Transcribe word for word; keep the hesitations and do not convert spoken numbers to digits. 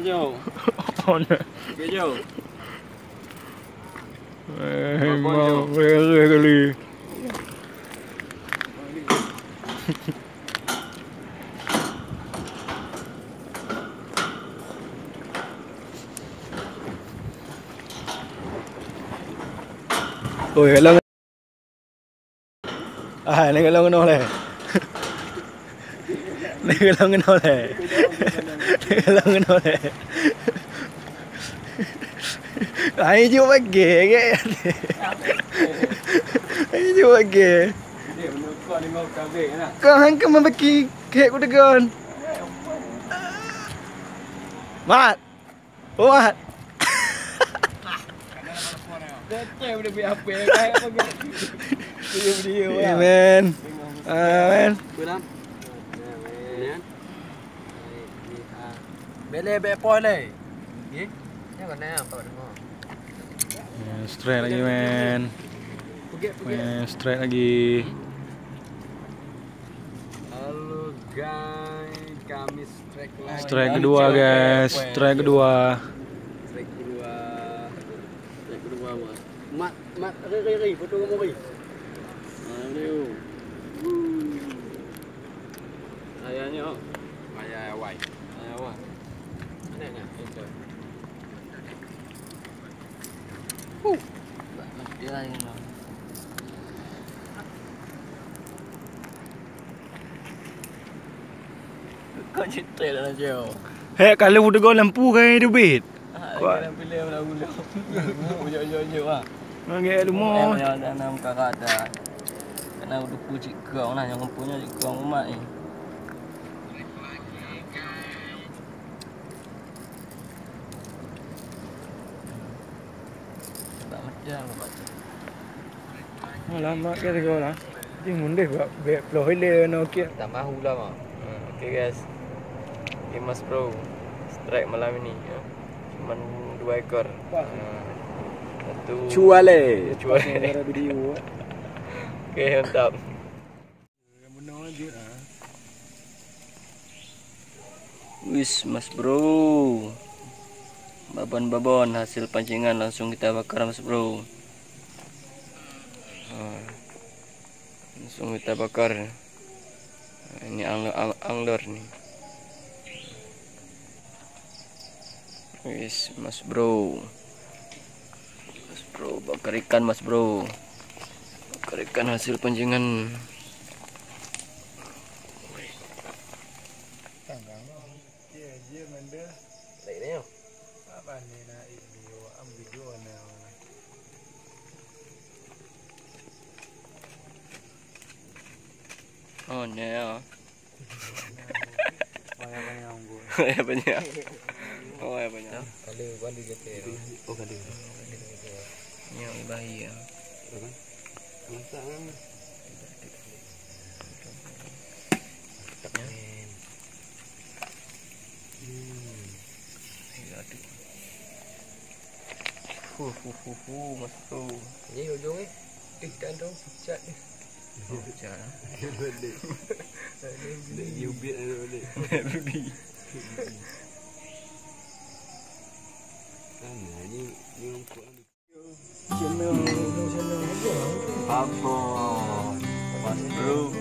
Yo. Apa ni? Okey, jom. Eh, mau rere kali. Oi, hello. Ah, ni kalau kena leh. Ni kalau kena leh. Ni kalau kena leh. Ai jok bagi, ke? Ai jok bagi. Kau hang ke membeki kek ku tegon. Mat. Mat. Betul boleh beli apa ya? Kayak apa gitu? Video-video. Amen. Amen. Pulang. Amen. Bele bek poh leh. Okey. Ya, mana apa dengar? Ya, strike lagi, men. Pugit, pugit. Men, strike lagi. Halo, guys. Kami strike lagi. Strike kedua, guys. Strike kedua. Strike kedua. Strike kedua, Mas. Mat, mat, ri, ri, ri. Foto kamu, ri. Aduh. Ayahnya, oh. Ayah awai. Ayah awai. Mana nak? Itu. Huh. Dia lain lah. Kau cerita lah, Jom. Hek, kalau udah kau lampu kan hidup bit. Ah, kuat. Dalam filem lah dulu. Ujok-ujok-ujok ah. Lagi ilmu. Yang dah enam karat dah. Kena udah cik kong lah, yang punya cik kong umat ni. Sebab macam apa tu? Oh, lama ke tiga lah. Jadi mundeh buat bek ploh ile no ke. Tambah ulam ah. Ha, okey guys. Okey Mas Bro. Strike malam ini ya. Cuman dua ekor. Wah. Ha. Satu. Cuale. Cuale. Video. Okey, mantap. Wis, Mas Bro. Babon-babon hasil pancingan langsung kita bakar, Mas Bro. Ha. Langsung kita bakar. Ha, ini angler, ang-, angler ni. Wis, Mas Bro. Mas Bro, bakar ikan, Mas Bro. Bakar ikan hasil pancingan. Oh, ni ya. Banyak-banyak, Bro. Banyak-banyak. Oh, banyak-banyak. Kali, kali gitu ya. Oh, kali. Ni yang bahaya. Apa? Masak kan? Mantap, men. Hmm. Ayo, aduh. Hu, hu, hu, hu, masuk tu. Ni ujung ni. Eh, dah tu, pucat ni. Pucat lah. Balik. Balik, you beat ada balik. Rudy. Sana, ni, ni rumput. Apa? Mas Bro.